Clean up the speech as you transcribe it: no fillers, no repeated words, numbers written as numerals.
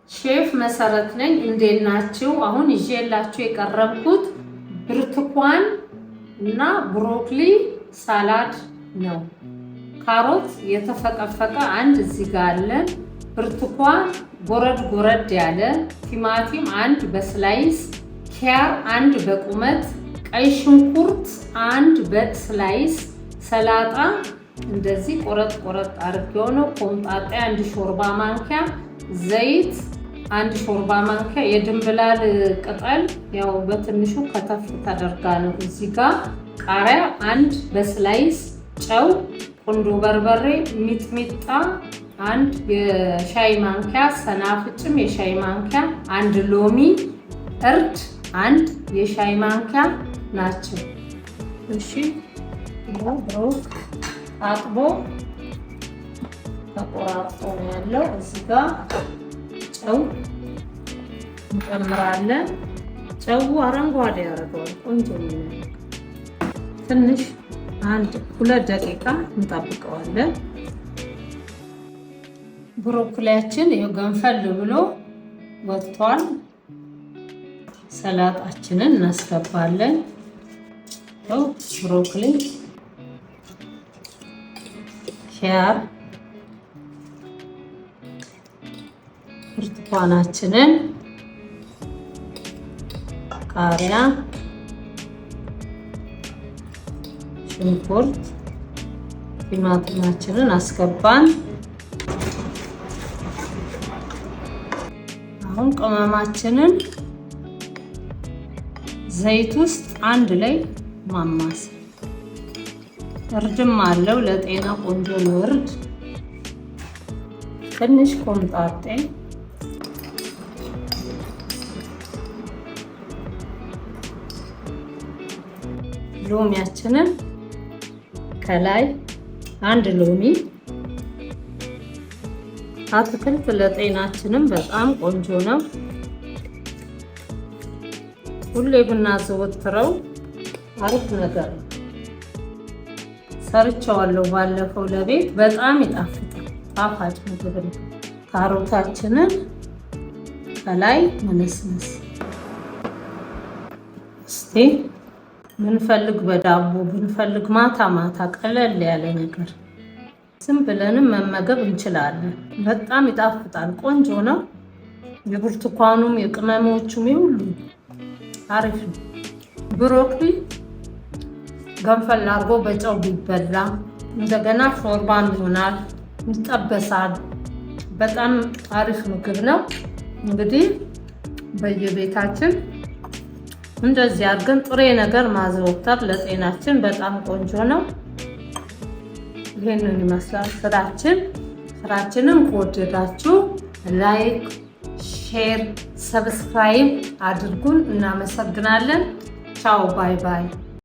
ሼፍ መሰረት ነኝ። እንዴት ናችሁ? አሁን ይዤላችሁ የቀረብኩት ብርቱካን እና broccoli salad ነው። ካሮት የተፈቀፈቀ አንድ እዚህ ጋር አለን። ብርቱካን ጎረድ ጎረድ ያለ፣ ቲማቲም አንድ በ slice፣ ኪያር አንድ በቁመት፣ ቀይ ሽንኩርት አንድ በ slice፣ ሰላጣ እንደዚህ ቆረጥ ቆረጥ አድርጌው ነው። ኮምጣጤ አንድ ሾርባ ማንኪያ፣ ዘይት አንድ ሾርባ ማንኪያ፣ የድንብላል ቅጠል ያው በትንሹ ከተፍ ተደርጋ ነው። እዚህ ጋር ቃሪያ አንድ በ slice፣ ጨው፣ ቁንዶ በርበሬ፣ ሚጥሚጣ አንድ የሻይ ማንኪያ፣ ሰናፍጭም የሻይ ማንኪያ፣ አንድ ሎሚ፣ እርድ አንድ የሻይ ማንኪያ ናቸው። እሺ፣ ብሮክ አጥቦ ተቆራርጦ ነው ያለው። እዚህ ጋር ጨው እንጨምራለን። ጨው አረንጓዴ ያደርገዋል፣ ቆንጆ ነው። ትንሽ አንድ 2 ደቂቃ እንጠብቀዋለን። ብሮኮሊያችን ይኸው ገንፈል ብሎ ወጥቷል። ሰላጣችንን እናስገባለን። ብሮኮሊ፣ ኪያር፣ ብርቱካናችንን፣ ቃሪያ፣ ሽንኩርት፣ ቲማቲማችንን አስገባን። አሁን ቅመማችንን ዘይት ውስጥ አንድ ላይ ማማሰል። እርድም አለው፣ ለጤና ቆንጆ ነው። እርድ፣ ትንሽ ኮምጣጤ፣ ሎሚያችንን ከላይ አንድ ሎሚ። አትክልት ለጤናችንም በጣም ቆንጆ ነው። ሁሌ ብናዘወትረው አሪፍ ነገር ነው። ሰርቸዋለሁ ባለፈው ለቤት፣ በጣም ይጣፍጣል። ጣፋጭ ምግብ ነው። ካሮታችንን ከላይ መነስነስ። እስቲ ብንፈልግ በዳቦ፣ ብንፈልግ ማታ ማታ ቀለል ያለ ነገር ዝም ብለንም መመገብ እንችላለን። በጣም ይጣፍጣል። ቆንጆ ነው። የብርቱካኑም የቅመሞቹም የሁሉ አሪፍ ነው። ብሮኮሊ ገንፈል አድርጎ በጨው ቢበላ እንደገና ሾርባም ይሆናል፣ ይጠበሳል። በጣም አሪፍ ምግብ ነው። እንግዲህ በየቤታችን እንደዚህ አድርገን ጥሬ ነገር ማዘወተር ለጤናችን በጣም ቆንጆ ነው። ይህንን ይመስላል ስራችን። ስራችንን ከወደዳችሁ like፣ share፣ subscribe አድርጉን። እናመሰግናለን። ቻው፣ bye bye።